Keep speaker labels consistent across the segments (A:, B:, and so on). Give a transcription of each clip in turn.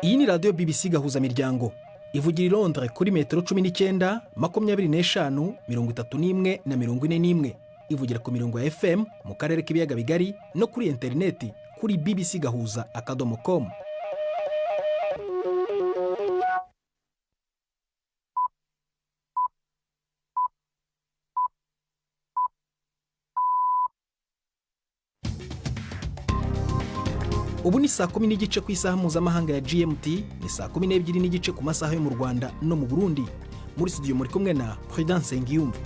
A: Iyi ni radiyo BBC Gahuzamiryango, ivugira i Londres kuri metero 19, 25, 31 na 41. Ivugira ku mirongo ya FM mu karere k'Ibiyaga Bigari no kuri interineti kuri bbcgahuza.com. Ubu ni saa 10:30 ku isaha mpuzamahanga ya GMT, ni saa 12:30 ku masaha yo mu Rwanda no mu Burundi. Muri studio muri kumwe na Prudence Ngiyumva.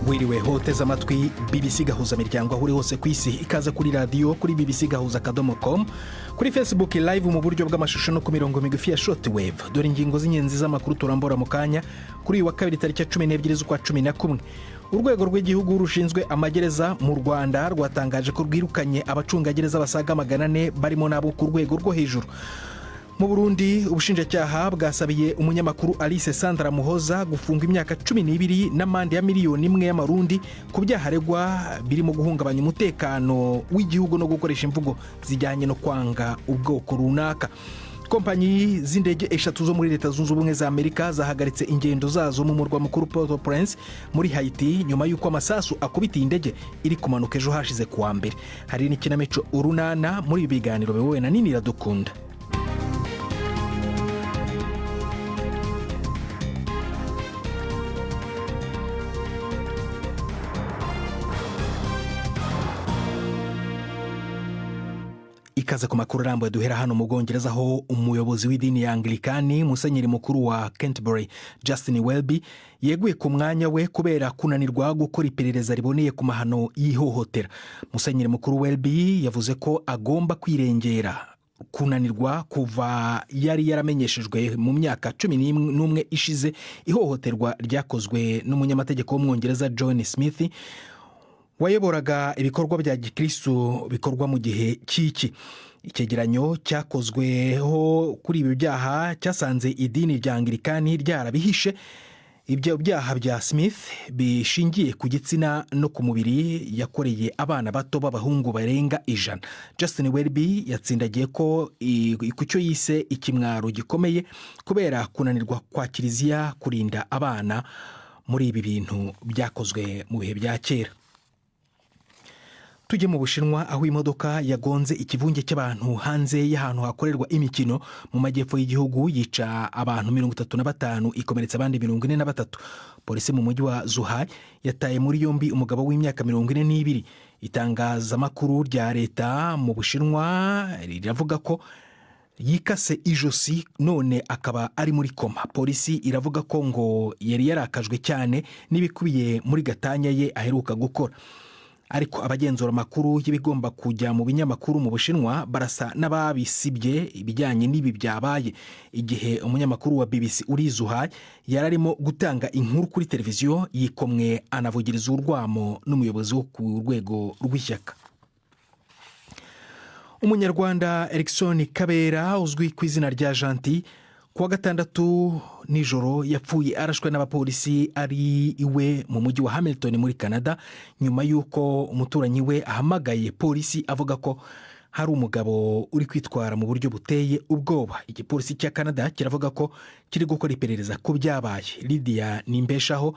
A: Wiriwe hoteze amatwi BBC Gahuzamiryango aho uri hose ku isi. Ikaze kuri radiyo, kuri bbcgahuza.com, kuri Facebook Live mu buryo bw'amashusho no ku mirongo migufi ya shortwave. Dore ingingo z'ingenzi z'amakuru turambura mu kanya kuri uyu wa kabiri, tariki ya 12 z'ukwa 11. Urwego rw'igihugu rushinzwe amagereza mu Rwanda rwatangaje ko rwirukanye abacungagereza basaga 400, barimo n'abo ku rwego rwo hejuru. Mu Burundi, ubushinjacyaha bwasabiye umunyamakuru Alice Sandra Muhoza gufunga imyaka 12 n'amande ya miliyoni 1 y'amarundi ku byaha aregwa birimo guhungabanya umutekano w'igihugu no gukoresha imvugo zijyanye no kwanga ubwoko runaka. Kompanyi z'indege eshatu zo muri Leta Zunze Ubumwe za Amerika zahagaritse ingendo zazo mu murwa mukuru Port au Prince muri Haiti, nyuma y'uko amasasu akubitiye indege iri kumanuka ejo hashize kuwa mbere. Hari n'ikinamico Urunana muri ibi biganiro biyobowe na Nini Iradukunda. Ikaze ku makuru arambuye. Duhera hano mu Bwongereza, aho umuyobozi w'idini ya Anglikani, musenyeri mukuru wa Canterbury Justin Welby, yeguye ku mwanya we kubera kunanirwa gukora iperereza riboneye ku mahano y'ihohotera. Musenyeri mukuru Welby yavuze ko agomba kwirengera kunanirwa kuva yari yaramenyeshejwe mu myaka 11 ishize ihohoterwa ryakozwe n'umunyamategeko w'Umwongereza John Smith, wayoboraga ibikorwa bya gikristu bikorwa mu gihe cy'iki. Icyegeranyo cyakozweho kuri ibi byaha cyasanze idini rya Anglikani ryarabihishe ibyo byaha bya Smith bishingiye ku gitsina no ku mubiri yakoreye abana bato b'abahungu barenga 100. Justin Welby yatsindagiye ko ku cyo yise ikimwaro gikomeye kubera kunanirwa kwa kiliziya kurinda abana muri ibi bintu byakozwe mu bihe bya kera. Tujye mu Bushinwa, aho imodoka yagonze ikivunge cy'abantu hanze y'ahantu hakorerwa imikino mu majyepfo y'igihugu, yica abantu 35, ikomeretsa abandi 43. Polisi mu mujyi wa Zhuhai yataye muri yombi umugabo w'imyaka 42. Itangazamakuru rya leta mu Bushinwa riravuga ko yikase ijosi, none akaba ari muri koma. Polisi iravuga ko ngo yari yarakajwe cyane n'ibikubiye muri gatanya ye aheruka gukora. Ariko abagenzura amakuru y'ibigomba kujya mu binyamakuru mu Bushinwa barasa n'ababisibye ibijyanye n'ibi byabaye. Igihe umunyamakuru wa BBC uri Zhuhai yari arimo gutanga inkuru kuri televiziyo, yikomwe anavugiriza urwamo n'umuyobozi wo ku rwego rw'ishyaka. Umunyarwanda Erikson Kabera, uzwi ku izina rya Gentil, kuwa gatandatu nijoro yapfuye arashwe n'abapolisi ari iwe mu mujyi wa Hamilton muri Canada, nyuma y'uko umuturanyi we ahamagaye polisi avuga ko hari umugabo uri kwitwara mu buryo buteye ubwoba. Igipolisi cya Canada kiravuga ko kiri gukora iperereza ku byabaye. Lydia Nimbeshaho,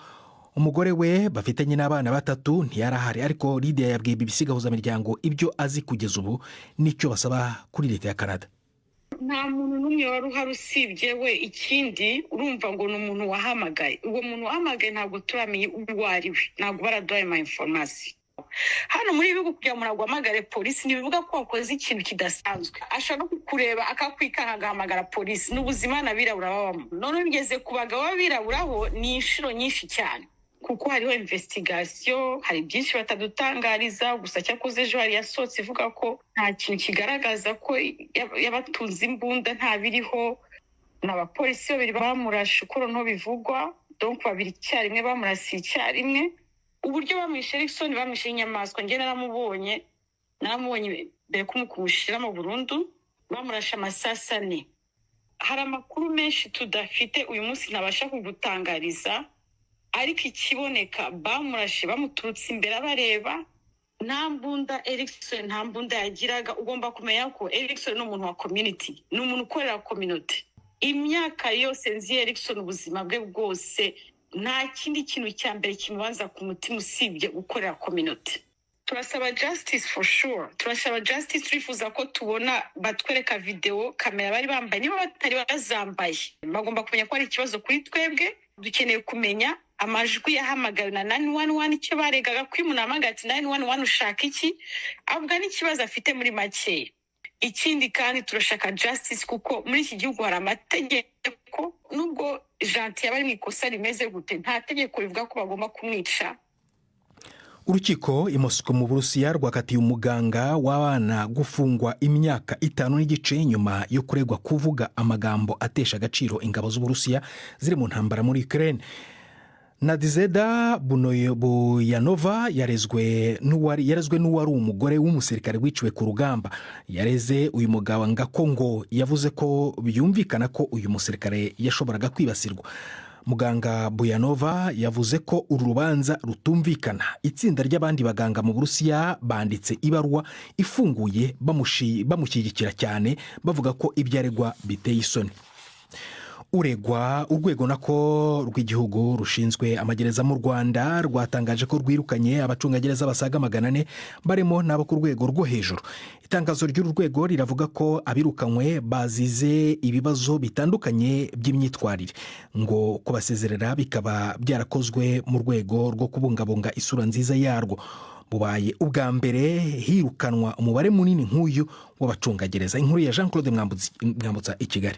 A: umugore we bafitanye n'abana batatu, ntiyarahari, ariko Lydia yabwiye BBC Gahuzamiryango ibyo azi kugeza ubu n'icyo basaba kuri leta ya Canada.
B: Nta muntu n'umwe wari uhari usibye we. Ikindi, urumva ngo ni umuntu wahamagaye. Uwo muntu wahamagaye ntabwo turamenya uwo ari we, ntabwo baraduhaye ama information. Hano muri ibi bihugu, kugira ngo umuntu aguhamagare polisi ntibivuga ko wakoze ikintu kidasanzwe. Ashobora no kukureba akakwikanga agahamagara polisi. Ni ubuzima n'abirabura babamo. Noneho bigeze ku bagabo b'abirabura ho ni inshuro nyinshi cyane, kuko hariho investigation, hari byinshi batadutangariza. Gusa cyakoze ejo hari yasohotse ivuga ko nta kintu kigaragaza ko yabatunze imbunda, nta biriho. Ni abapolisi babiri bamurashe uko noneho bivugwa, donc babiri icyarimwe bamurasiye icyarimwe. Uburyo bamwishe Erikson, bamwishe inyamaswa. Njye naramubonye mbere ko kumushyiramo burundu. Bamurashe amasasu ane. Hari amakuru menshi tudafite uyu munsi ntabasha kugutangariza, ariko ikiboneka, bamurashe bamuturutse imbere abareba. Nta mbunda, Erikson nta mbunda yagiraga. Ugomba kumenya ko Erikson ni umuntu wa community, ni umuntu ukorera community. Imyaka yose nzi Erikson, ubuzima bwe bwose, nta kindi kintu cya mbere kimubanza ku mutima usibye gukorera community. Turasaba justice for sure, turasaba justice. Turifuza ko tubona batwereka videwo, kamera bari bambaye. Niba batari bazambaye, bagomba kumenya ko hari ikibazo kuri twebwe. Dukeneye kumenya amajwi yahamagawe na 911, icyo baregaga. Ko iyo umuntu ahamagaye ati "911, ushaka iki?", avuga n'ikibazo afite muri makeya. Ikindi kandi, turashaka justice kuko muri iki gihugu hari amategeko. Nubwo Gentil yaba ari mu ikosa rimeze gute, nta tegeko rivuga ko bagomba kumwica.
A: Urukiko i Moscow mu Burusiya rwakatiye umuganga w'abana gufungwa imyaka 5 n'igice nyuma yo kuregwa kuvuga amagambo atesha agaciro ingabo z'Uburusiya ziri mu ntambara muri Ukraine. Nadezhda Buyanova yarezwe n'uwari umugore w'umusirikare wiciwe ku rugamba. Yareze uyu muganga ko ngo yavuze ko byumvikana ko uyu musirikare yashoboraga kwibasirwa. Muganga Buyanova yavuze ko uru rubanza rutumvikana. Itsinda ry'abandi baganga mu Burusiya banditse ibaruwa ifunguye bamushyigikira cyane, bavuga ko ibyo aregwa biteye isoni. Uregwa urwego nako rw'igihugu rushinzwe amagereza mu Rwanda rwatangaje ko rwirukanye abacungagereza basaga 400, barimo n'abo ku rwego rwo hejuru. Itangazo ry'uru rwego riravuga ko abirukanywe bazize ibibazo bitandukanye by'imyitwarire, ngo kubasezerera bikaba byarakozwe mu rwego rwo kubungabunga isura nziza yarwo. Bubaye ubwa mbere hirukanwa umubare munini nk'uyu w'abacungagereza. Inkuru ya Jean Claude Mwambutsa i Kigali.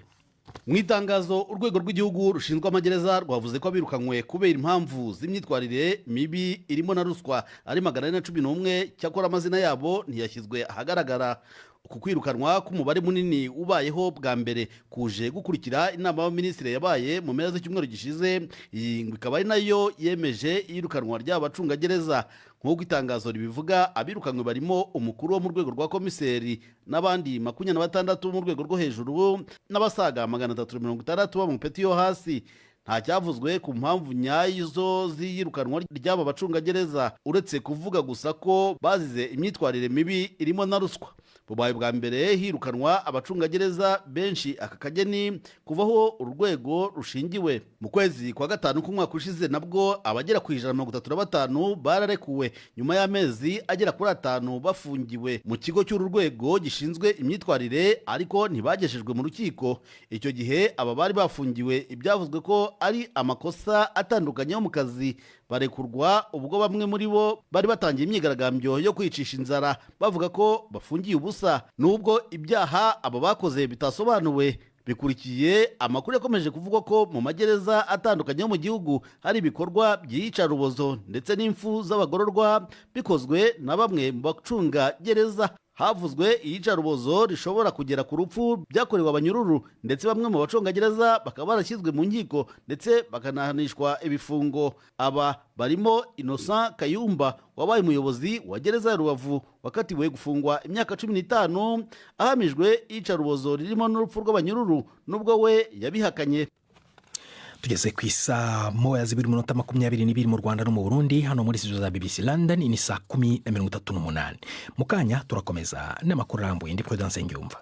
C: Mu itangazo, urwego rw'igihugu rushinzwe amagereza rwavuze ko abirukanywe kubera impamvu z'imyitwarire mibi irimo na ruswa ari 411. Cyakora amazina yabo ntiyashyizwe ahagaragara. Uku kwirukanwa k'umubare munini ubayeho bwa mbere kuje gukurikira inama y'abaminisitiri yabaye mu mpera z'icyumweru gishize. Iyi ngo ikaba ari nayo yemeje iyirukanwa ry'aba bacungagereza. Nk'uko itangazo ribivuga, abirukanywe barimo umukuru wo mu rwego rwa komiseri n'abandi 26 bo mu rwego rwo hejuru n'abasaga 360 bo mu peti yo hasi. Nta cyavuzwe ku mpamvu nyazo z'iyirukanwa ry'aba bacungagereza, uretse kuvuga gusa ko bazize imyitwarire mibi irimo na ruswa. Bubaye bwa mbere hirukanwa abacungagereza benshi aka kageni kuvaho urwego rushingiwe. Mu kwezi kwa gatanu k'umwaka ushize nabwo abagera ku 135 bararekuwe nyuma y'amezi agera kuri 5 bafungiwe mu kigo cy'uru rwego gishinzwe imyitwarire, ariko ntibagejejwe mu rukiko. Icyo gihe aba bari bafungiwe ibyavuzwe ko ari amakosa atandukanye yo mu kazi, barekurwa ubwo bamwe muri bo bari batangiye imyigaragambyo yo kwicisha inzara, bavuga ko bafungiye ubusa nubwo ibyaha abo bakoze bitasobanuwe. Bikurikiye amakuru yakomeje kuvugwa ko mu magereza atandukanye yo mu gihugu hari ibikorwa by'iyicarubozo ndetse n'imfu z'abagororwa bikozwe na bamwe mu bacunga gereza. Havuzwe iyicarubozo rishobora kugera ku rupfu byakorewe abanyururu, ndetse bamwe mu bacungagereza bakaba barashyizwe mu nkiko ndetse bakanahanishwa ibifungo. Aba barimo Innocent Kayumba wabaye umuyobozi wa gereza ya Rubavu, wakatiwe gufungwa imyaka 15 ahamijwe iyicarubozo ririmo n'urupfu rw'abanyururu, nubwo we yabihakanye.
A: Tugeze ku isaa 1:22 mu Rwanda no mu Burundi. Hano muri studio za BBC London ni saa 10:38. Mu kanya turakomeza n'amakuru arambuye. Ndi Prudence Ngiyumva.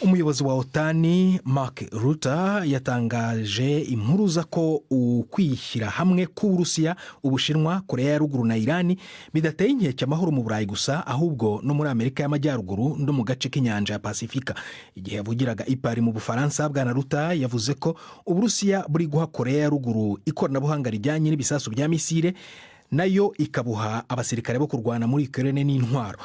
A: Umuyobozi wa OTAN Mark Rutte yatangaje impuruza ko ukwishyira hamwe k'Uburusiya, Ubushinwa, Korea ya Ruguru na Irani bidateye inkeke amahoro mu Burayi gusa, ahubwo no muri Amerika y'Amajyaruguru no mu gace k'inyanja ya Pasifika. Igihe yavugiraga i Paris mu Bufaransa, bwana Rutte yavuze ko Uburusiya buri guha Korea ya Ruguru ikoranabuhanga rijyanye n'ibisasu bya misile, nayo ikabuha abasirikare bo kurwana muri Ukraine n'intwaro.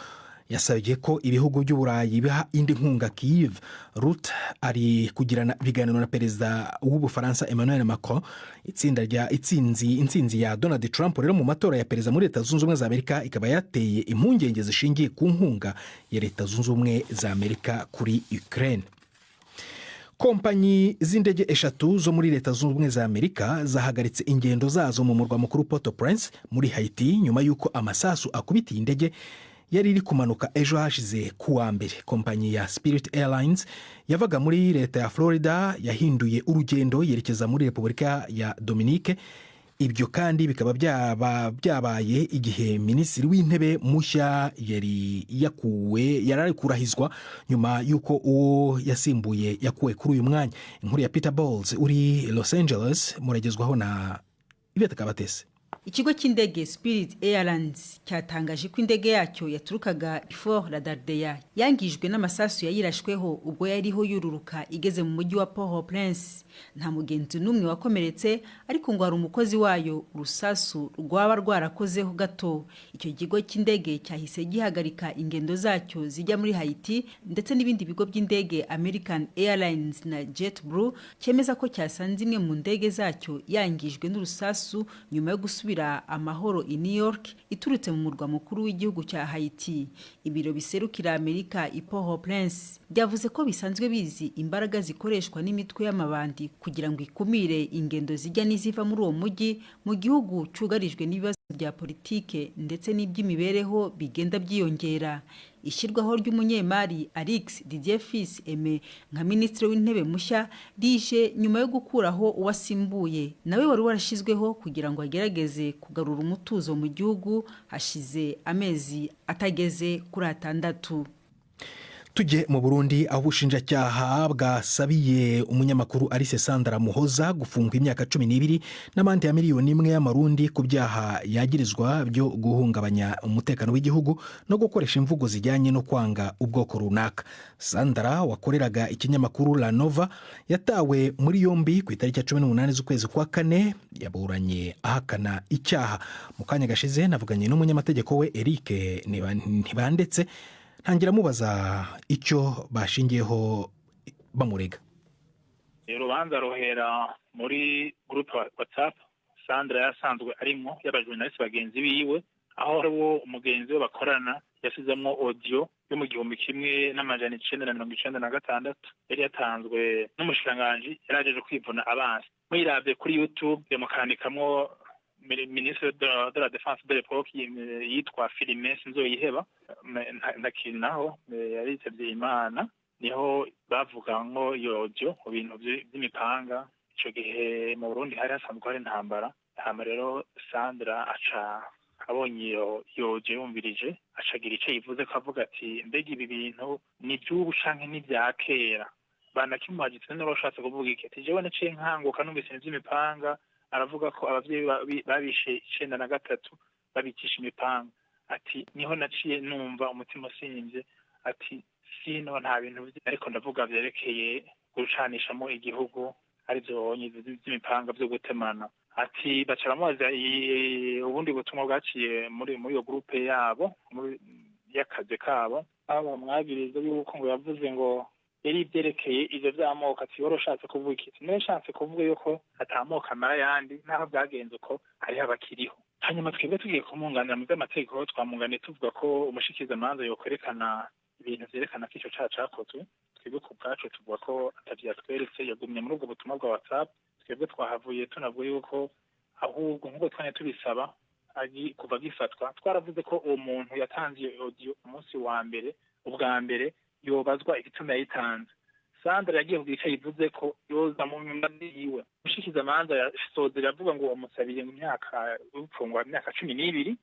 A: Yasabye ko ibihugu by'Uburayi biha indi nkunga Kyiv. Rutte ari kugirana ibiganiro na perezida w'Ubufaransa Emmanuel Macron. Itsinda rya itsinzi intsinzi ya Donald Trump rero mu matora ya perezida muri Leta Zunze Ubumwe za Amerika ikaba yateye impungenge zishingiye ku nkunga ya Leta Zunze Ubumwe za Amerika kuri Ukraine. Kompanyi z'indege eshatu zo muri Leta Zunze Ubumwe za Amerika zahagaritse ingendo zazo mu murwa mukuru Port au Prince muri Haiti, nyuma y'uko amasasu akubitiye indege yari iri kumanuka ejo hashize ku wa mbere. Kompanyi ya Spirit Airlines yavaga muri leta ya Florida yahinduye urugendo yerekeza muri Repubulika ya Dominique. Ibyo kandi bikaba byaba byabaye igihe minisitiri w'intebe mushya yari yakuwe, yari ari kurahizwa nyuma y'uko uwo yasimbuye yakuwe kuri uyu mwanya. Inkuru ya Peter Bowles uri Los Angeles muragezwaho na Yvette Kabatesi.
D: Ikigo cy'indege Spirit Airlines cyatangaje ko indege yacyo yaturukaga Fort Lauderdale yangijwe n'amasasu yayirashweho ubwo yariho yururuka igeze mu mujyi wa Port-au-Prince. Nta mugenzi n'umwe wakomeretse, ariko ngo hari umukozi wayo urusasu rwaba rwarakozeho gato. Icyo kigo cy'indege cyahise gihagarika ingendo zacyo zijya muri Haiti, ndetse n'ibindi bigo by'indege American Airlines na JetBlue cyemeza ko cyasanze imwe mu ndege zacyo yangijwe n'urusasu nyuma yo gusubira amahoro i New York iturutse mu murwa mukuru w'igihugu cya Haiti. Ibiro biserukira Amerika i Port-au-Prince byavuze ko bisanzwe bizi imbaraga zikoreshwa n'imitwe y'amabandi kugira ngo ikumire ingendo zijya n'iziva muri uwo mujyi mu gihugu cyugarijwe n'ibibazo bya politike ndetse n'iby'imibereho bigenda byiyongera. Ishyirwaho ry'umunyemari Alix Didier Fils Aimé nka minisitiri w'intebe mushya rije nyuma yo gukuraho uwasimbuye, nawe wari warashyizweho kugira ngo agerageze kugarura umutuzo mu gihugu, hashize amezi atageze kuri 6.
A: Tujye mu Burundi, aho ubushinjacyaha bwasabiye umunyamakuru Alice Sandra Muhoza gufungwa imyaka 12 n'amande ya miliyoni 1 y'amarundi ku byaha yagirizwa byo guhungabanya umutekano w'igihugu no gukoresha imvugo zijyanye no kwanga ubwoko runaka. Sandra wakoreraga ikinyamakuru La Nova yatawe muri yombi ku itariki ya 18 z'ukwezi kwa kane, yaburanye ahakana icyaha. Mu kanya gashize navuganye n'umunyamategeko we Eric Ntibandetse, ntangira amubaza icyo bashingiyeho bamurega.
E: Urubanza ruhera muri groupe WhatsApp Sandra yasanzwe arimo y'abajournaliste bagenzi biwe, aho hariwo umugenzi we bakorana yasizemo audio yo mu 1996 yari yatanzwe n'umushikiranganji yari ajeje kwivuna abansi. Muyiravye kuri YouTube, mukandikamwo ministre de la défense de l'époque yitwa Firmin Sinzoyiheba, ntakiri naho yaritavye Imana, niho bavuga ngo iyo audio mu bintu vy'imipanga. Ico gihe mu Burundi hari hasanzwe hari intambara. Hama rero Sandra aca abonye iyo audio, yumvirije, acagira ico yivuze ko avuga ati: "Mbega ibi bintu ni ivy'ubu canke ni ivya kera?" Banakimubajije: "None ushatse kuvuga iki?" Ati: "Jewe naciye nkanguka numvise ibintu vy'imipanga." Aravuga ko abavyeyi babishe 93 babicisha imipanga. Ati: "Niho naciye numva umutima usimvye." Ati: "Sino nta bintu ariko ndavuga vyerekeye gucanishamo igihugu, arivyo vy'imipanga vyo gutemana." Ati baca baramubaza ubundi butumwa bwaciye muri iyo groupe yabo y'akazi kabo, aho bamwagiriza yuko ngo yavuze ngo yari ivyerekeye ivyo vy'amoko. Ati: "Wari ushatse kuvuga iki?" "Nari nshatse kuvuga yuko atamoko amara ayandi, naho vyagenze uko hariho abakiriho." Hanyuma twebwe tugiye kumwunganira mu vy'amategeko, twamwunganiye tuvuga ko umushikizamanza yokwerekana ibintu vyerekana ko ico caha cakozwe. Twebwe ku bwacu tuvuga ko atavyo yatweretse, yagumye muri ubwo butumwa bwa WhatsApp. Twebwe twahavuye tunavuga yuko ahubwo nk'uko twanya tubisaba kuva gifatwa, twaravuze ko uwo muntu yatanze iyo audio umunsi wa mbere, ubwa mbere yobazwa igituma yayitanze. Sandra yagiye kugira ico yivuze ko yoza mu nyuma yiwe. Umushikizamanza yasozera avuga ngo wamusabiye mu myaka gupfungwa imyaka 12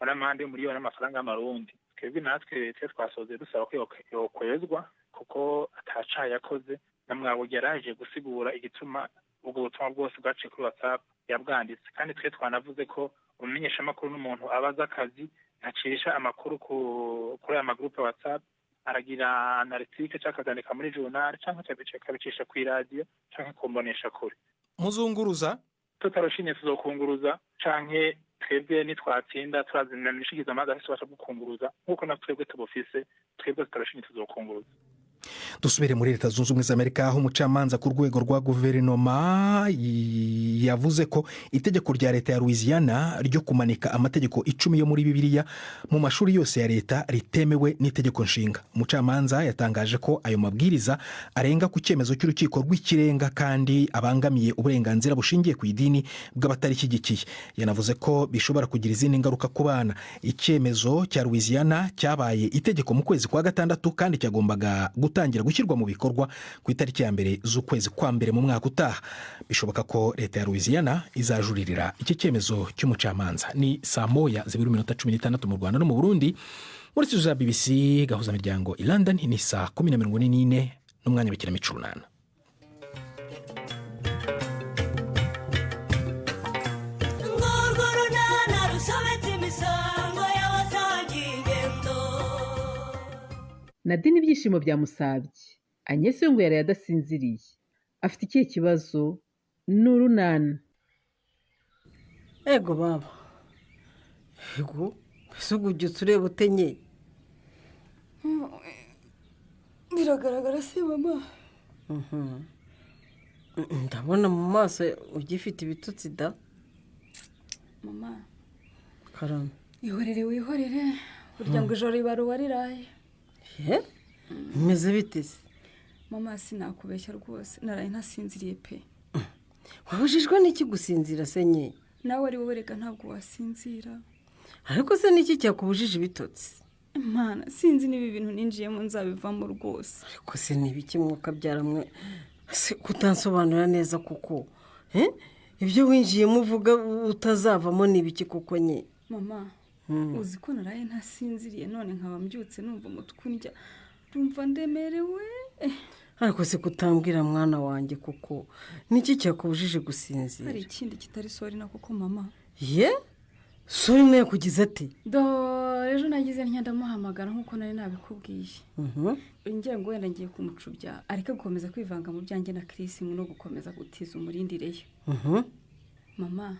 E: n'amande y'umuriyoni y'amafaranga y'amarundi. Twebwe natwe twe twasozeye dusaba ko yokwezwa kuko atacaha yakoze, na mwabo yaraje gusigura igituma ubwo butumwa bwose bwaciye kuri WhatsApp yabwanditse. Kandi twe twanavuze ko umumenyeshamakuru n'umuntu abaza akazi, ntacisha amakuru kuri aya magroupe WhatsApp, aragira analytique cyangwa akazandika muri journal cyangwa akabicisha ku iradiyo cyangwa kumbonesha kure.
A: Muzunguruza?
E: Tutarushimye tuzokunguruza, canke twebwe nitwatsinda turazimira imishikizamanza afise ububasha bwo kunguruza nk'uko na twebwe tubufise. Twebwe tutarushimye tuzokunguruza.
A: Dusubire muri Leta Zunze Ubumwe za Amerika, aho umucamanza ku rwego rwa guverinoma yavuze ko itegeko rya leta ya Louisiana ryo kumanika amategeko 10 yo muri Bibiliya mu mashuri yose ya leta ritemewe n'itegeko nshinga. Umucamanza yatangaje ko ayo mabwiriza arenga ku cyemezo cy'urukiko rw'ikirenga kandi abangamiye uburenganzira bushingiye ku idini bw'abatarishyigikiye. Yanavuze ko bishobora kugira izindi ngaruka ku bana. Icyemezo cya Louisiana cyabaye itegeko mu kwezi kwa gatandatu kandi cyagombaga gutangira. gushyirwa mu bikorwa ku itariki ya 1 z'ukwezi kwa mbere mu mwaka utaha. Bishoboka ko leta ya Louisiana izajuririra iki cyemezo cy'umucamanza. Ni saa 12:16 mu Rwanda no mu Burundi. Muri studio za BBC Gahuzamiryango i London ni saa 10:44 n'umwanya w'ikinamico Urunana.
F: Ngurwo runana rusobetse imisango y'abasangiye ingendo.
G: Nadine, ibyishimo byamusabye. Agnès we ngo yaraye adasinziriye. Afite ikihe kibazo? Ni Urunana.
H: Ego baba, ego. Mbese ubwo ubyutse ureba utenye?
I: Biragaragara se mama?
H: Ndabona mu maso ugifite ibitutsi da.
I: Mama.
H: Karame.
I: Ihorere, wihorere. Burya ngo ijoro ribara uwariraye.
H: Ye, bimeze bite se?
I: Mama, sinakubeshya rwose, naraye ntasinziriye pe.
H: Wabujijwe n'iki gusinzira se nye?
I: Nawe ari wowe reka, ntabwo wasinzira.
H: Ariko se n'iki cyakubujije ibitotsi?
I: Mana, sinzi niba ibintu ninjiyemo nzabivamo rwose.
H: Ariko se ni ibiki mwuka byaramwe se kutansobanura neza kuko? Eh? Ibyo winjiyemo uvuga utazavamo ni ibiki kuko nye?
I: Mama, uzi ko naraye ntasinziriye, none nkaba mbyutse numva umutwe undya, ndumva ndemerewe.
H: Ariko se kutambwira mwana wanjye kuko, niki cyakubujije gusinzira?
I: Hari ikindi kitari Sorina koko mama.
H: Ye, Sorina yakugize ati?
I: Dore ejo nagize ntya ndamuhamagara nk'uko nari nabikubwiye, ngira ngo wenda ngiye kumucubya areke gukomeza kwivanga mu byanjye na Chris no gukomeza gutiza umurindire ye. Mama,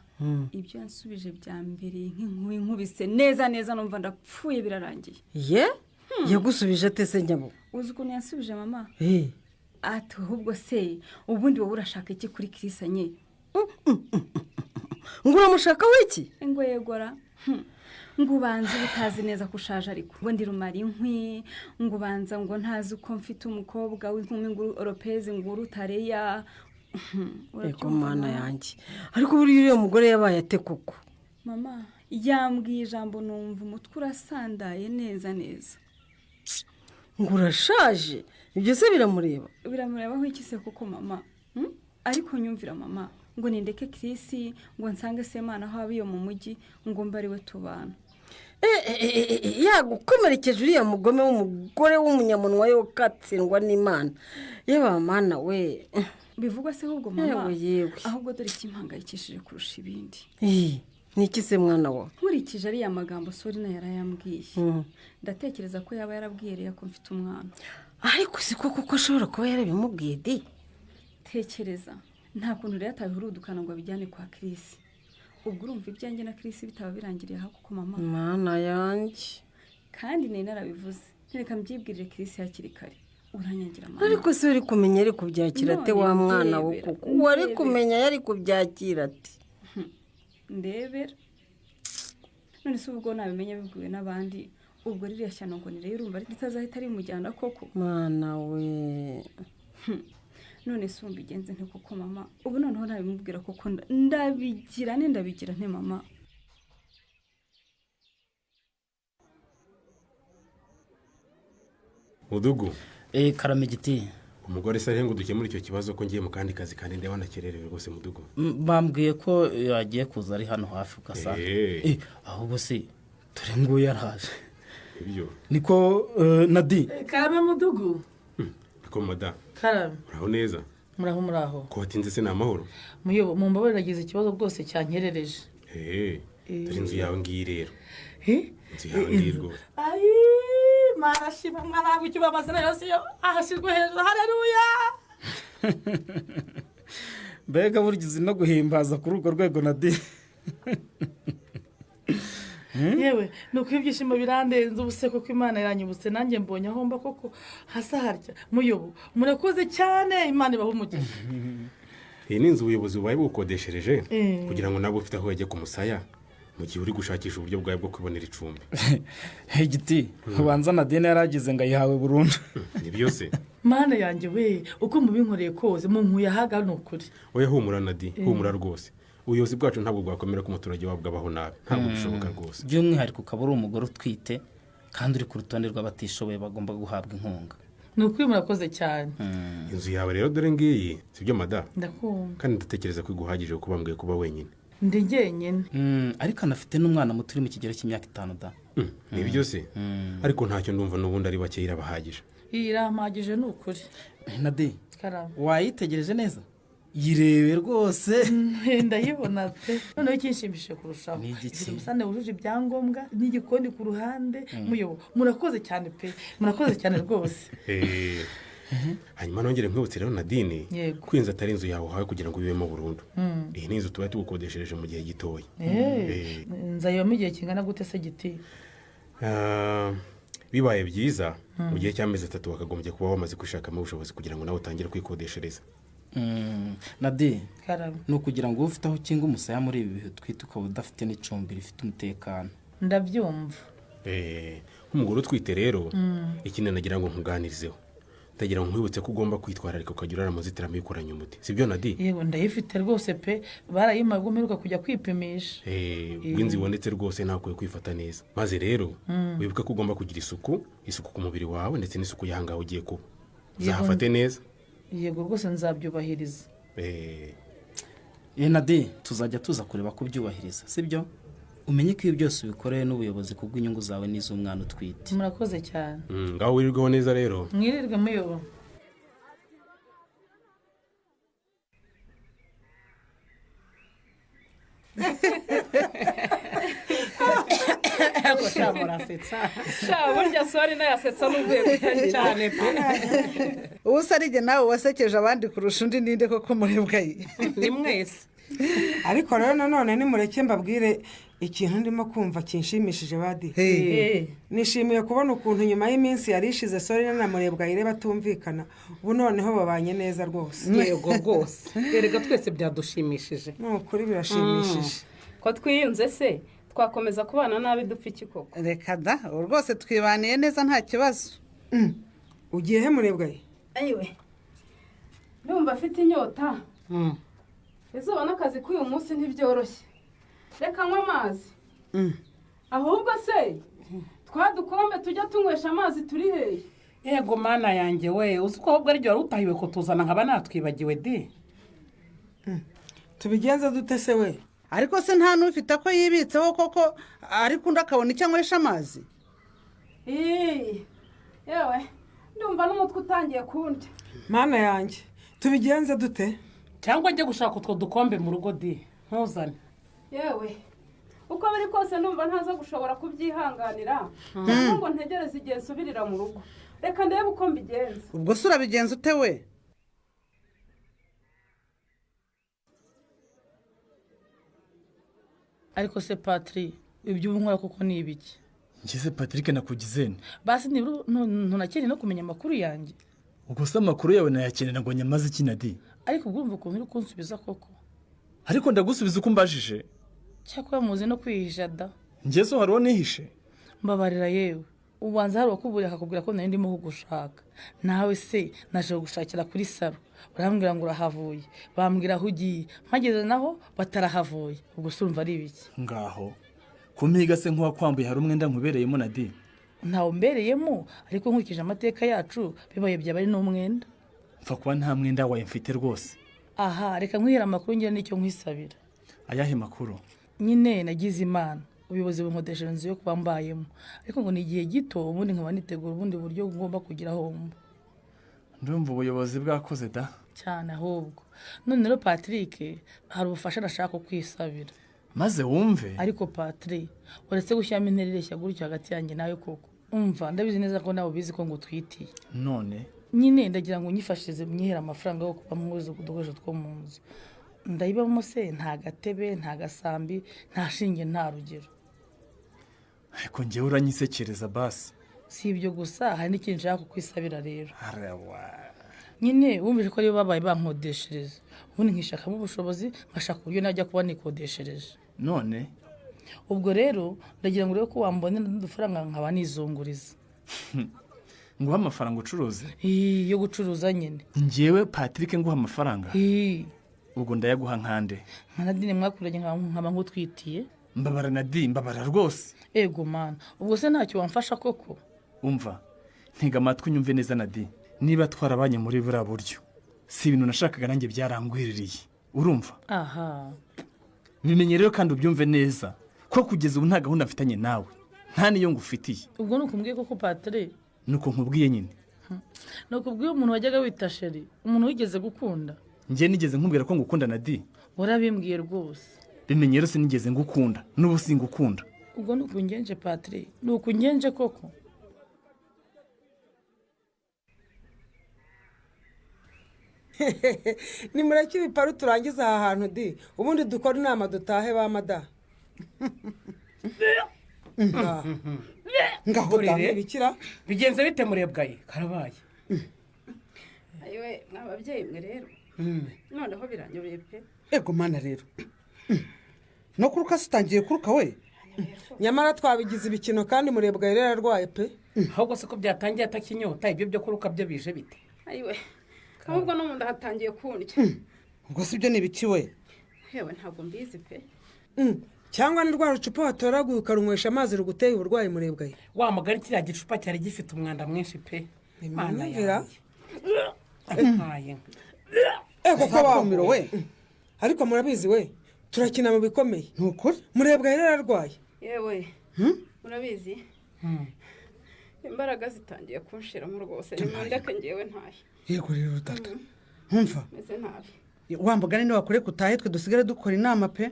I: ibyo yansubije byambereye nk'inkuba inkubise neza neza, numva ndapfuye birarangiye.
H: Ye, yagusubije ate se nyabo?
I: Uzi ukuntu yansubije mama? Ati: "Ahubwo se ubundi wowe urashaka iki kuri Chris nye?"
H: Ngo uramushaka wiki?
I: Ngo yegora. Ngo ubanze uba utazi neza ko ushaje, ariko ngo ndi rumara inkwi, ngo ubanza ngo ntazi uko mfite umukobwa w'inkumi, ngo oropezi, ngo urutareya.
H: Ego mana yanjye, ariko buriya uriya mugore yabaye ate koko?
I: Mama, yambwiye ijambo numva umutwe urasandaye neza neza.
H: Ngo urashaje? Ibyo se biramureba?
I: Biramurebaho iki se koko mama? Ariko nyumvira mama, ngo nindeke Chris, ngo nsange Semana aho aba iyo mu mujyi, ngo mbe ari we tubana.
H: Yagukomerekeje uriya mugome w'umugore w'umunyamunwa, yo katsindwa n'Imana. Yewe mana we!
I: Bivugwa se ahubwo mama?
H: Yewe yewe!
I: Ahubwo dore ikimpangayikishije kurusha ibindi.
H: Ih, ni iki se mwana wa?
I: Nkurikije ariya magambo Sorina yarayambwiye, ndatekereza ko yaba yarabwiye Leya ko mfite umwana.
H: Ariko si ko kuko ashobora kuba yarabimubwiye di?
I: Tekereza, nta kuntu rero atabihurudukana ngo abijyane kwa Chris. Ubwo urumva ibyanjye na Chris bitaba birangiriye aho kuko mama?
H: Mana yanjye!
I: Kandi nari narabivuze, reka mbyibwirire Chris hakiri kare. Uranyangira mama?
H: Ariko se uri kumenya ari kubyakira ate
I: None
H: wa mwana we?
I: ndebera,
H: Kuko uwari
I: ndebera.
H: kumenya yari kubyakira ati?
I: Ndebera. None se ubwo nabimenya bibwiwe n'abandi, ubwo ririya shyano ngo ni rero, urumva ritazahita rimujyana koko?
H: Mana we!
I: None se wumva igenze nte koko mama? Ubu noneho nabimubwira koko? Ndabigira nte, ndabigira nte mama?
J: Mudugu.
K: Karame giti.
J: Umugore se ngo dukemure icyo kibazo, ko ngiye mu kandi kazi kandi ndeba nakererewe rwose mudugu?
K: Bambwiye ko yagiye kuza, ari hano hafi ugasanga. Ahubwo se dore nguyu araje.
J: Ibyo.
K: Niko Nadi.
L: Karame mudugu.
J: Niko madamu.
L: Karame.
J: Uraho neza?
L: Muraho, muraho.
J: Ko watinze se, ni amahoro?
L: Muyobo, mu mbabarire, nagize ikibazo rwose cyankerereje.
J: Dore inzu yawe ngiyi rero. Inzu yawe ngiyi rwose.
L: Ayi, marashima mwana wawe, icyo amazina yose yo ahashyirwe hejuru, hareruya!
K: Mbega burya uzi no guhimbaza kuri urwo rwego Nadi!
L: Yewe, ni uko ibyishimo birandenze. Ubu se koko Imana iranyibutse, nanjye mbonye aho mba koko hasa harya. Muyobo, murakoze cyane, Imana ibahe umugisha.
J: Iyi ni inzu ubuyobozi bubaye bugukodeshereje kugira ngo nawe ufite aho wajya ku musaya mu gihe uri gushakisha uburyo bwawe bwo kwibonera icumbi.
K: Giti, ubanza Nadine yaragize ngo ayihawe burundu.
J: Ni byose.
L: Mana yanjye we, uko mubinkoreye kose munkuye ahaga, ni ukuri.
J: Oya, humura Nadi, humura rwose. Ubuyobozi bwacu ntabwo bwakwemera ko umuturage wabwo abaho nabi, ntabwo bishoboka rwose.
K: By'umwihariko ukaba uri umugore utwite kandi uri ku rutonde rw'abatishoboye bagomba guhabwa inkunga.
L: Ni ukuri murakoze cyane.
J: Inzu yawe rero dore ngiyi, sibyo madamu?
L: Ndakumva.
J: Kandi ndatekereza ko iguhagije kuko bambwiye kuba wenyine.
L: Ndi jyenyine.
K: Ariko anafite n'umwana muto uri mu kigero cy'imyaka 5 da.
J: Ni ibyo se? Ariko ntacyo ndumva n'ubundi ari bake irabahagije.
L: Iyi irampagije ni ukuri.
K: Nade,
L: Karame.
K: wayitegereje neza? Yirebe rwose.
L: Ndayibona pe. Noneho ikinshimishije kurushaho,
K: Ni igiki?
L: ifite ubusitani wujuje ibyangombwa n'igikoni ku ruhande. Muyobo, murakoze cyane pe, murakoze cyane rwose.
J: Hanyuma nongere nkwibutse rero Nadine,
L: Yego.
J: ko inzu atari inzu yawe uhawe kugira ngo ubibemo burundu. Iyi ni inzu tuba tugukodeshereje mu gihe gitoya.
L: Nzayibamo igihe kingana gute se giti?
J: Bibaye byiza, mu gihe cy'amezi 3 wakagombye kuba wamaze kwishakamo ubushobozi kugira ngo nawe utangire kwikodeshereza.
K: Nade,
L: Karame.
K: ni ukugira ngo ube ufite aho ukinga umusaya muri ibi bihe utwite, ukaba udafite n'icumbi rifite umutekano.
L: Ndabyumva.
J: Nk'umugore utwite rero, ikindi nagira ngo nkuganirizeho, ndagira ngo nkwibutse ko ugomba kwitwararika ukajya urara mu nzitiramibu ikoranye umuti, sibyo Nadi?
L: Yego, ndayifite rwose pe, barayimpaye ubwo mperuka kujya kwipimisha.
J: Ubwo inzu ibonetse rwose ntakwiye kwifata neza, maze rero wibuke ko ugomba kugira isuku, isuku ku mubiri wawe ndetse n'isuku y'ahangaha ugiye kuba. Uzahafate neza.
L: Yego rwose, nzabyubahiriza.
K: Nade, tuzajya tuza kureba ko ubyubahiriza, sibyo? Umenye ko ibi byose ubikoreye n'ubuyobozi kubw'inyungu zawe n'iz'umwana utwite.
L: Murakoze cyane.
J: Ngaho wirirweho neza rero.
L: Mwirirwe muyobo.
M: Ariko sha murasetsa.
I: Sha burya sori nayasetsa n'uvuye gutangira.
M: Cyane pe.
N: Ubu se ari jye nawe wasekeje abandi kurusha undi ninde koko murebwayi?
M: Ni mwese.
O: Ariko rero nanone nimureke mbabwire ikintu ndimo kumva kinshimishije badi.
N: Hey.
O: Nishimiye kubona ukuntu nyuma y'iminsi yari ishize Sorina na Murebwayire batumvikana, ubu noneho babanye neza rwose.
M: Yego rwose, erega twese byadushimishije.
O: Ni ukuri birashimishije.
I: Ko twiyunze se twakomeza kubana nabi dupfa iki koko?
N: Reka da, ubu rwose twibaniye neza nta kibazo.
O: Ugiye he Murebwayi?
I: Ayiwe, ndumva afite inyota. Izuba n'akazi k'uyu munsi ntibyoroshye, reka nywe amazi. Ahubwo se twa dukombe tujya tunywesha amazi turi hehe?
M: Yego mana yanjye we, uzi ko ahubwo ari wari utahiwe kutuzana nkaba natwibagiwe di.
O: Tubigenza dute se we?
N: Ariko se nta n'ufite ako yibitseho koko, ariko undi akabona icyo anywesha amazi?
I: Yewe, ndumva n'umutwe utangiye kundi.
O: Mana yanjye, tubigenze dute?
M: Cyangwa njye gushaka utwo dukombe mu rugo di ntuzane.
I: Yewe, uko biri kose ndumva ntaza gushobora kubyihanganira, cyangwa ngo ntegereze igihe nsubirira mu rugo. Reka ndebe uko mbigenza.
N: Ubwo se urabigenza ute we?
L: Ariko se Patri, ibyo ubu nkora koko ni ibiki?
P: Ngeze Patrick nakugize nte?
L: Basi nibura ntunakeneye no kumenya amakuru yanjye.
P: Ubwo se amakuru yawe nayakenera ngo nyamaze iki Nadi?
L: Ariko ubwo urumva ukuntu uri kunsubiza koko?
P: Ariko ndagusubiza uko umbajije.
L: Cyakora muzi no kwihisha da.
P: Njye so hari uwo nihishe?
L: Mbabarira yewe, ubanza hari uwakuburiye akakubwira ko nari ndimo kugushaka. Nawe se naje kugushakira kuri saro, urambwira ngo urahavuye, bambwira aho ugiye, mpageze naho batarahavuye. Ubwo se urumva ari ibiki?
P: Ngaho kumpiga se nk'uwakwambuye hari umwenda nkubereyemo Nadi?
L: Ntawe mbereyemo, ariko nkurikije amateka yacu bibaye byaba ari n'umwenda.
P: Mfa kuba nta mwenda wawe mfite rwose.
L: Aha, reka nkwihera amakuru ngira n'icyo nkwisabira.
P: Ayahe makuru?
L: Nyine nagize Imana, ubuyobozi bunkodesheje inzu yo kuba mbayemo, ariko ngo ni igihe gito, ubundi nkaba nitegura ubundi buryo ngomba kugira aho mba.
P: Ndumva ubuyobozi bwakoze da.
L: Cyane ahubwo. None rero Patrick, hari ubufasha nashaka kwisabira.
P: Maze wumve.
L: Ariko Patrick, uretse gushyiramo intera ireshya gutyo hagati yanjye nawe koko, umva ndabizi neza ko nawe ubizi ko ngutwitiye.
P: None
L: nyine ndagira ngo unyifashirize myihere amafaranga yo kuba muzi udukoresho two mu nzu. Ndayibamo se nta gatebe, nta gasambi, nta shinge, nta rugero.
P: Ariko njyewe uranyisekereza basi.
L: Si ibyo gusa, hari n'ikindi nshaka kukwisabira rero.
P: Arawa.
L: Nyine wumvise ko aribo babaye bankodeshereza, ubundi nkishakamo ubushobozi nkashaka uburyo najya kuba nikodeshereje.
P: None
L: ubwo rero ndagira ngo urebe ko wambonera n'udufaranga nkaba nizunguriza.
P: Nguha amafaranga ucuruze?
L: Yo gucuruza nyine.
P: Njyewe Patrick nguha amafaranga? Ubwo ndayaguha nkande?
L: Nka Nadine mwakuranye nkaba nkutwitiye.
P: Mbabara Nadi, mbabara rwose.
L: Ego mana, ubwo se ntacyo wamfasha koko?
P: Umva, ntega amatwi unyumve neza Nadi. Niba twarabanye muri buriya buryo, si ibintu nashakaga, nanjye byarangwiririye, urumva?
L: Aha.
P: Bimenye rero kandi ubyumve neza ko kugeza ubu nta gahunda mfitanye nawe, nta n'iyo ngufitiye.
L: Ubwo ni ukumbwiye koko, Patiri?
P: Ni uko nkubwiye nyine.
L: Ni ukubwiye umuntu wajyaga wita chéri, umuntu wigeze gukunda.
P: Njye nigeze nkubwira ko ngukunda na di?
L: Warabimbwiye rwose.
P: Bimenye rero, sinigeze ngukunda, n'ubu singukunda.
L: Ubwo ni ukungenje, Patiri, ni ukungenje koko.
O: Nimureke ibiparu turangize aha hantu di, ubundi dukore inama dutahe ba mada.
N: Ngaho
O: da, bikira.
M: Bigenze bite, Murebwaye? Karabaye.
I: Ayiwe, mwa babyeyi mwe rero, noneho biranyobeye pe.
N: Ego mana rero, no kuruka se utangiye kuruka we?
O: Nyamara twabigize ibikino kandi Murebwa rero ararwaye pe.
M: Ahubwo se ko byatangiye atakinyota, ibyo byo kuruka byo bije bite?
I: Ayiwe, ahubwo no mu nda hatangiye kundya.
N: Ubwo si byo ni ibiki we?
I: Yewe, ntabwo mbizi pe.
O: Cyangwa ni rwa rucupa watoraguye ukarunywesha amazi ruguteye uburwayi, Murebwa ye?
M: Wa mugari, kiriya gicupa cyari gifite umwanda mwinshi pe, Mana
O: Nimwumvira.
M: yanjye. Ampaye.
O: Ego ko
N: Akumiro we.
O: Ariko murabizi we, turakina mu bikomeye.
N: Ni ukuri.
O: Murebwa rero ararwaye.
I: Yewe, murabizi, imbaraga zitangiye kunshiramo rwose, nimundeke ngewe ntahe.
N: Yego rero data, nkumva.
I: Meze nabi.
N: Wa mugani, niwakureka utahe, twe dusigare dukora inama pe.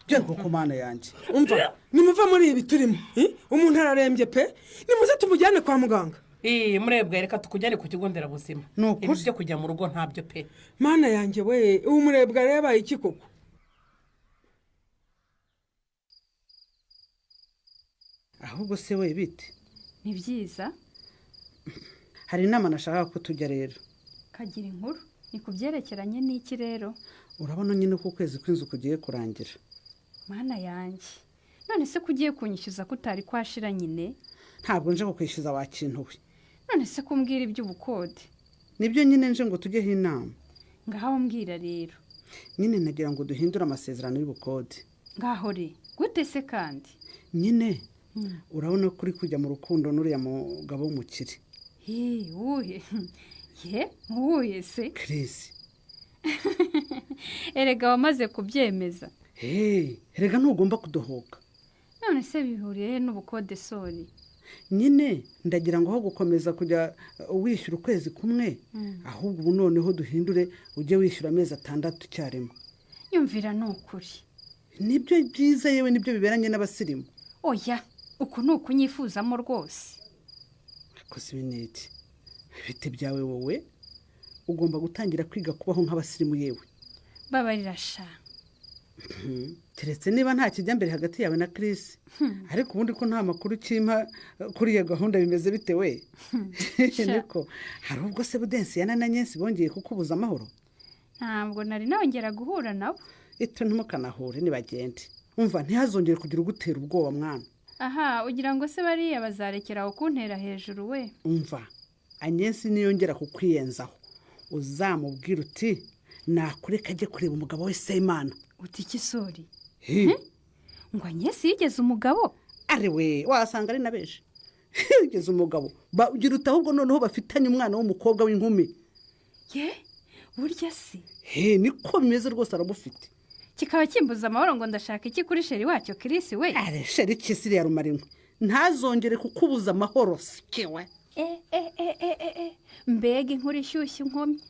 N: Yego ku Mana yanjye.
O: Umva, nimuva muri ibi turimo, eh? Umuntu ararembye pe, nimuze tumujyane kwa muganga.
M: Ii, Murebwa, reka tukujyane ku kigo nderabuzima.
N: Ni ukuri.
M: Ibi byo kujya mu rugo ntabyo pe.
O: Mana yanjye we, ubu Murebwa rero yabaye iki koko?
N: Ahubwo se we, bite?
I: Ni byiza.
N: Hari inama nashakaga ko tujya rero.
I: Kagira inkuru! Ni ku byerekeranye n'iki rero?
N: Urabona nyine ko ukwezi kw'inzu kugiye kurangira.
I: Mana yanjye, none se ko ugiye kunyishyuza ko utari kwashira nyine?
N: Ntabwo nje kukwishyuza wa kintu we.
I: None se kumbwira iby'ubukode?
N: Nibyo nyine nje ngo tujyeho inama.
I: Ngaho mbwira rero.
N: Nyine nagira ngo duhindure amasezerano y'ubukode.
I: Ngaho re, gute se kandi?
N: Nyine urabona ko uri kujya mu rukundo n'uriya mugabo w'umukire.
I: He, wuhe ye, wuhe se?
N: Chris.
I: Erega wamaze kubyemeza.
N: Hey, erega ntugomba kudohoka.
I: None se bihuriye he n'ubukode, Sori?
N: Nyine ndagira ngo aho gukomeza kujya wishyura ukwezi kumwe, ahubwo ubu noneho duhindure, ujye wishyura amezi 6 icyarimwe.
I: Nyumvira, ni ukuri.
N: Nibyo byiza yewe, nibyo biberanye n'abasirimu.
I: Oya, uku ni ukunyifuzamo rwose.
N: Ariko si ibineti ibiti byawe wowe, ugomba gutangira kwiga kubaho nk'abasirimu yewe.
I: Babarira sha.
N: Keretse niba nta kijya mbere hagati yawe na Chris. Ariko ubundi ko nta makuru ukimpa kuri iyo gahunda, bimeze bite we? Niko hari ubwo se Budensi na Nyensi bongeye kukubuza amahoro?
I: Ntabwo nari nongera guhura nabo.
N: Ito ntimukanahure, nibagende. Umva, ntihazongere kugira ugutera ubwoba mwana.
I: Aha, ugira ngo se bariya bazarekera aho kuntera hejuru we?
N: Umva, Anyensi niyongera kukwiyenzaho, uzamubwira uti nakureka ajye kureba umugabo we Semana.
I: Uti iki, Sori?
N: He.
I: Ngo Anyesi yigeze umugabo?
N: Ari we, wasanga ari na benshi yigeze umugabo. Ugira uti ahubwo noneho bafitanye umwana w'umukobwa w'inkumi.
I: Ye, burya se?
N: He, niko bimeze rwose, aramufite.
I: Kikaba kimbuza amahoro ngo ndashaka iki kuri chéri wacyo Chris we?
N: Are chéri kisiri ya rumarinkwe, ntazongere kukubuza amahoro sikiwe.
I: E e e e e e, mbega inkuru ishyushye inkomyi!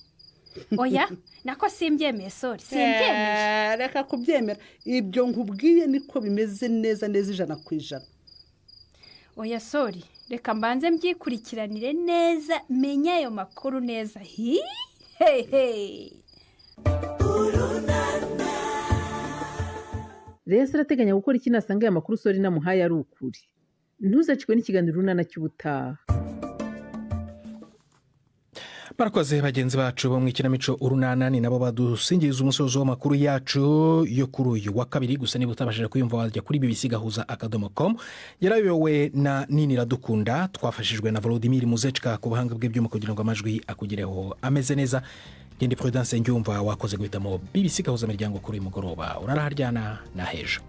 I: Oya, nako simbyemeye, Sori, simbyemeye.
N: Reka kubyemera, ibyo nkubwiye niko bimeze neza neza, 100%.
I: Oya Sori, reka mbanze mbyikurikiranire neza, menye ayo makuru neza. Hi he he.
G: Rero arateganya gukora iki nasanga aya makuru Sori namuhaye ari ukuri? Ntuzacikwe n'ikiganiro Urunana cy'ubutaha.
A: Barakoze bagenzi bacu bo mu ikinamico Urunana, ni nabo badusingiriza umusozo w'amakuru yacu yo kuri uyu wa kabiri. Gusa niba utabashije kuyumva, wajya kuri bbc-gahuza.com. Yarayobowe na Nini Iradukunda, twafashijwe na Volodimir Muzecka ku buhanga bw'ibyuma kugira ngo amajwi akugereho ameze neza. Genda Prudence Ngyumva, wakoze guhitamo BBC Gahuza Miryango kuri uyu mugoroba. Uraraharyana na hejo.